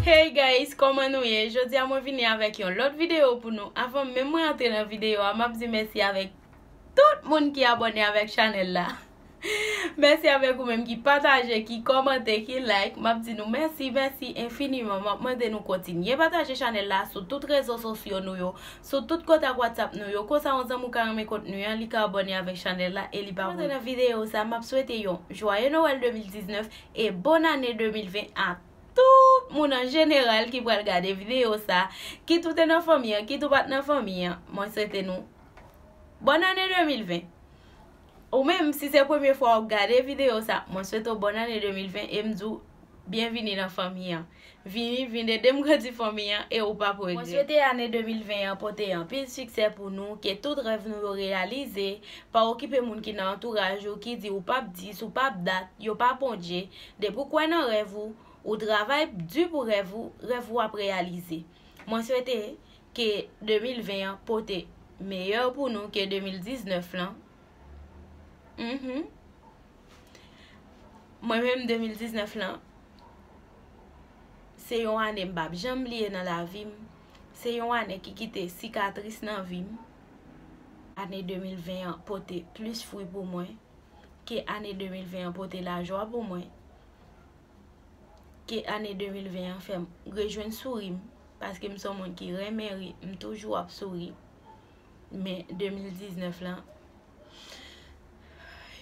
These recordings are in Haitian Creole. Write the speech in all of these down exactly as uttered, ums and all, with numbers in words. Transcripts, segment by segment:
Hey guys, kòman nou ye? Jodi a mwen vini avèk yon lòt videyo pou nou. Avan menm mwen antre nan videyo a, m ap di mèsi avèk tout moun ki abòne avèk chanèl la. Mèsi avèk ou menm ki pataje, ki kòmante, ki like. M ap di nou mèsi, mèsi enfiniman. M ap mande nou kontinye pataje chanèl la sou tout rezo sosyo nou yo, sou tout kontak WhatsApp nou yo. Konsa yon zanmi w ka renmen kontni an, li ka abòne avèk chanèl la e li pa... Antre nan videyo sa, m ap swete yon Joyeux Noël de mil diznèf e Bonne Année de mil ven a tout moun an jeneral ki pral gade videyo sa, kit ou te nan fanmi an, kit ou pa t nan fanmi an. Mwen swete nou Bonne Année de mil ven. Ou menm, si se premye fwa w ap gade videyo sa, mwen swete w Bonne Année de mil ven e m di w byenvini nan fanmi an. Vini, vin ede m grandi fanmi an e ou p ap regrèt. Mwen swete ane de mil ven an pote anpil siksè pou nou, ke tout rèv nou yo reyalize. Pa okipe moun ki nan antouraj ou, ki di ou p ap dis, ou p ap dat, yo pa Bondye. Depi w kwè nan rèv ou, ou travay di pou rèv ou, rèv ou ap reyalize. Mwen swete ke de mil ven an pote meyè pou nou ke de mil diznèf lan. Mhm. Mwen menm, de mil diznèf lan, se yon ane m p ap janm bliye nan lavi m. Se yon ane ki kite sikatris nan vi m. Ane de mil ven an pote plis fwi pou mwen ke ane de mil ven an pote lajwa pou mwen. Ke ane de mil ven an fè m rejwenn souri m, paske m se yon moun ki renmen ri, m toujou ap souri. Men de mil diznèf lan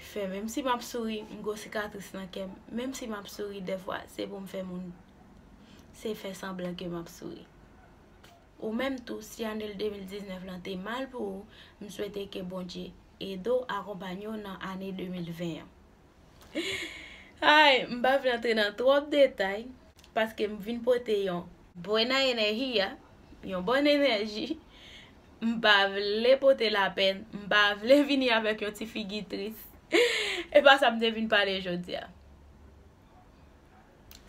fè, menm si m ap souri, m gwo sikatris nan kè m. Menm si m ap souri, dèfwa, se pou m fè moun, se fè sanblan ke m ap souri. Ou menm tou, si ane de mil diznèf lan te mal pou ou, m swete ke Bondye ede w, akonpanye w nan ane de mil ven an. Ay, m pa vle antre nan twòp detay, paske m vin pote yon buena energía, yon bòn enèji. M pa vle pote lapèn, m pa vle vini avèk yon ti figi tris. E pa sa m te vin pale jodi a.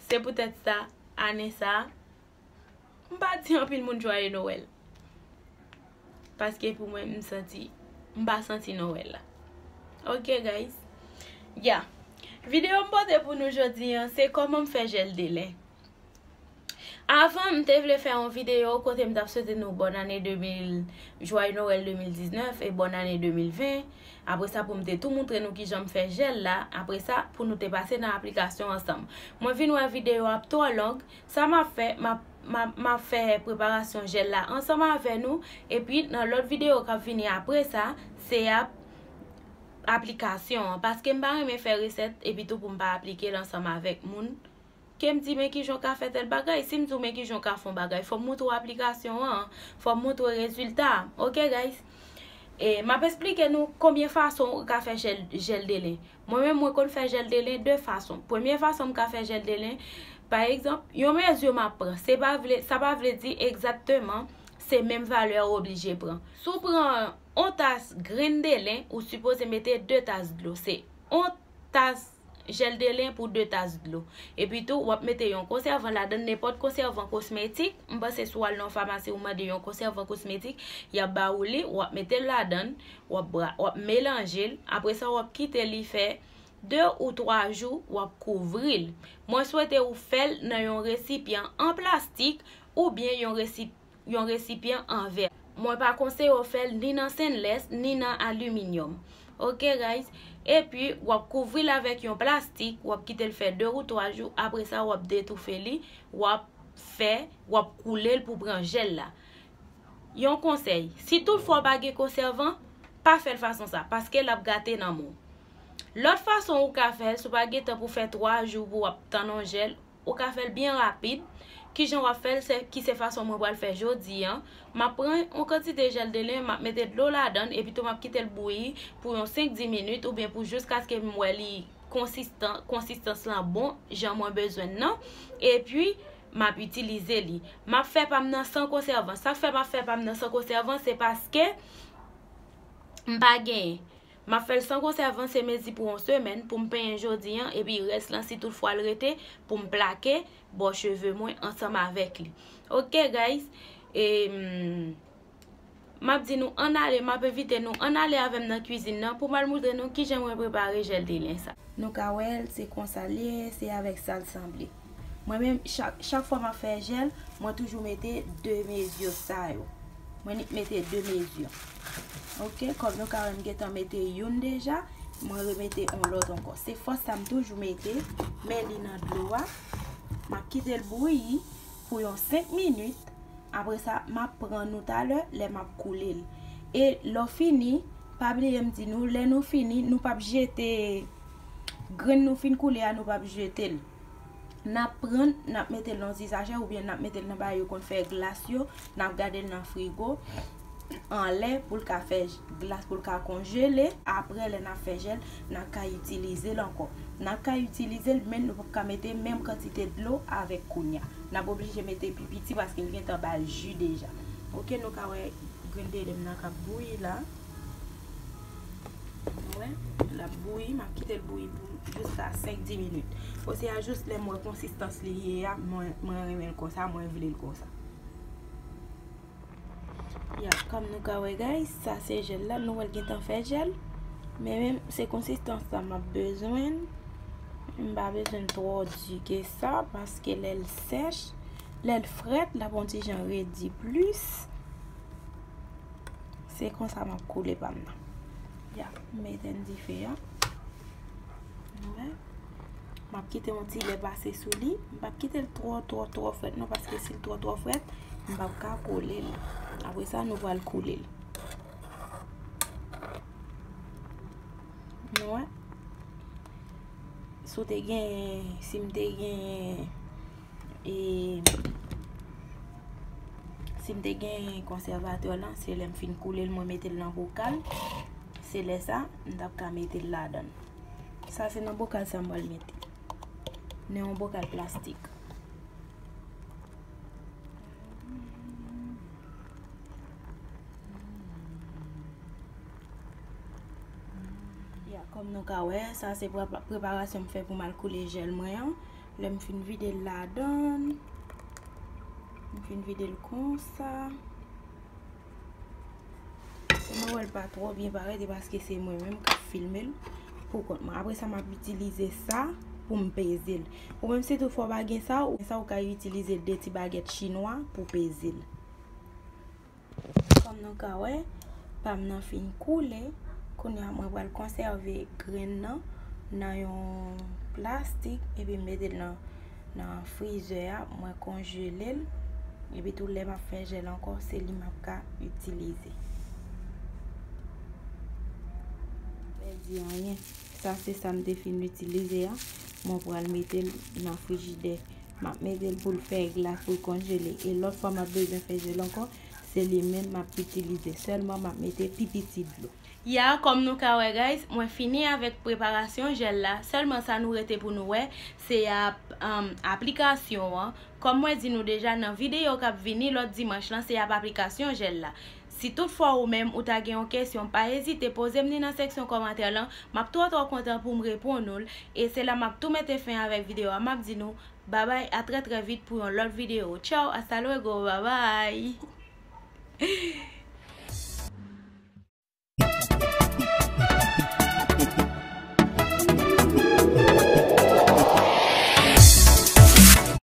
Se poutèt sa, ane sa a, m pa di anpil moun Joyeux Noël. Paske pou mwen, m santi, m pa santi Nowèl la. Ok, guys. Ya. Videyo m pote pou nou jodi an, se kòman m fè jèl de len. Avan, m te vle fè yon videyo kote m t ap swete nou bòn ane de mil, Joyeux Noël de mil diznèf e bòn ane de mil ven. Apre sa, pou m te tou moutre nou kijan m fè jèl la. Apre sa, pou nou te pase nan aplikasyon ansanm. Mwen vin wè videyo ap twò long. Sa m ap fè, m ap, m ap, m ap fè preparasyon jèl la ansanm avè nou. Epi, nan lòt videyo k ap vini apre sa, se ap aplikasyon an. Paske m pa renmen fè resèt epi tou pou m pa aplike l ansanm avèk moun. Ke m di, men kijan w ka fè tèl bagay? Si m di w, men kijan w ka fè yon bagay, fò m moutre w aplikasyon an, fò m moutre w rezilta a. Ok, guys? E m ap esplike nou konbyen fason ou ka fè jèl, jèl de len. Mwen menm, mwen konn fè jèl de len de fason. Premye fason m ka fè jèl de len, pa egzanp, yon mezi m ap pran. Se pa vle, sa pa vle di egzakteman se menm valè ou oblije pran. Si w pran yon tas grenn de len, ou sipoze mete de tas dlo. Se yon tas jèl de len pou de tas dlo. Epi tou, w ap mete yon konsèvan ladan, nenpòt konsèvan kosmetik. M panse si w al nan yon famasi, ou mande yon konsèvan kosmetik, y ap ba ou li, w ap mete l ladan, w ap bra-, w ap melanje l. Apre sa, w ap kite li fè de ou twa jou, w ap kouvri l. Mwen swete ou fè l nan yon resipyan an plastik oubyen yon resi-, yon resipyan an vè. Mwen pa konseye w fè l ni nan stainless, ni nan aliminyòm. Ok, guys? Epi, w ap kouvri l avèk yon plastik, w ap kite l fè de ou twa jou, apre sa, w ap detoufe li, w ap fè, w ap koule l pou pran jèl la. Yon konsèy, si toutfwa w pa gen konsèvan, pa fè l fason sa, paske l ap gate nanm ou. Lòt fason ou ka fè l, si w pa gen tan pou fè twa jou pou w ap tann yon jèl, ou ka fè l byen rapid. Kijan w ap fè l, se, ki se fason mwen pral fè jodi an. M ap pran yon kantite jèl de len, m ap mete dlo ladan l, epi tou m ap kite l bouyi pou yon senk dis minit, oubyen pou jiskaske m wè li konsistan, konsistans lan bon, jan mwen bezwen l nan. Epi, m ap itilize li. M ap fè pa m nan san konsèvan. Sa k fè m ap fè pa m nan san konsèvan, se paske m pa genyen. M ap fè l san konsèvan, se mezi pou yon semèn, pou m penyen jodi an, epi rès lan, si toutfwa l rete, pou m plake bò cheve mwen ansanm avèk li. Ok, guys? E, m, m ap di nou ann ale, m ap envite nou ann ale avè m nan kwizin nan pou m al moutre nou kijan mwen prepare jèl de len sa. Nou ka wè l, se konsa l ye, se avèk sa l sanble. Mwen menm, chak, chak fwa m ap fè jèl, mwen toujou mete de mezi sa yo. Mwen nik mete de mezi. Ok, kòm nou ka wè, m gentan mete youn deja, mwen remete yon lòt ankò. Se fòs sa m toujou mete, men li nan dlo a. M ap kite l bouyi pou yon senk minit. Apre sa, m ap pran nou talè lè m ap koule l. E lè w fini, pa bliye m di nou, lè nou fini, nou p ap jete grenn nou fin koule a, nou p ap jete l. N ap pran, n ap mete l nan ti sachè oubyen n ap mete l nan bagay yo konn fè glas yo, n ap gade l nan frigo anlè pou l ka fè j-, glas pou l ka konjele. Apre, lè n ap fè jèl, n ap ka itilize l ankò. N ap ka itilize l, men nou p ap ka mete menm kantite dlo avèk kounye a. N ap oblije mete pi piti paske l gentan ba l ji deja. Ok, nou ka wè grenn de lèm nan k ap bouyi la. Ou wè, l ap bouyi, m ap kite l bouyi pou jiska senk di minit. Osea jis lè m wè konsistans li ye a, mwen, mwen renmen l konsa, mwen vle l konsa. Ya, kòm nou ka wè, guys, sa se jèl la, nou wè l gentan fè jèl. Men menm se konsistans sa m ap bezwen. M pa bezwen l twò di ke sa, paske lè l sèch, lè l frèt, l ap yon ti jan redi plis. Se konsa m ap koule pa m nan. Ya, m etenn dife a. Ou wè? M ap kite yon ti lè pase sou li. M p ap kite l twò, twò, twò frèt non, paske si l twò, twò frèt, m p ap ka kole l. Apre sa, nou pral koule l. Nou wè? Si w te gen, si m te gen, e, si m te gen konsèvatè lan, se lè m fin koule l, mwen mete l nan bokal. Se lè sa, m t ap ka mete l ladan l. Sa se nan bokal sa m pral mete. Nan yon bokal plastik. Ya, kòm nou ka wè, sa se prepa-, preparasyon m fè pou m al koule jèl mwen an. Lè m fin vide l ladan l, m fin vide l konsa. Mwen wè l pa twò byen parèt, e paske se mwen menm k ap filme l pou kont mwen. Apre sa, m ap itilize sa pou m peze l. Ou menm, si toutfwa w pa gen sa, ou, sa ou ka itilize de ti bagèt chinwa pou peze l. Kòm nou ka wè, pa m nan fin koule. Kounye a, mwen pral konsève grenn nan nan yon plastik epi m mete l nan, nan frizè a, mwen konjele l. Epi tou, lè m ap fè jèl ankò, se li m ap ka itilize. Pèdi anyen. Sa se sa m te fin itilize a. Mwen pral mete l nan frijidè. M ap mete l pou l fè glas, pou l konjele. E lòt fwa m ap bezwen fè jèl ankò, se li menm m ap itilize. Sèlman m ap mete pi piti dlo. Ya, kòm nou ka wè, guys, mwen fini avèk preparasyon jèl la. Sèlman sa nou rete pou nou wè, se ap, um, aplikasyon an. Kòm mwen di nou deja, nan videyo k ap vini lòt dimanch lan, se ap aplikasyon jèl la. Si toutfwa ou menm ou ta gen yon kesyon, pa ezite poze m li nan seksyon kòmantè lan. M ap twò twò kontan pou m reponn ou l. E se la m ap tou mete fen avèk videyo a. M ap di nou babay, a trè trè vit pou yon lòt videyo. Tchaw, hasta luego, babay.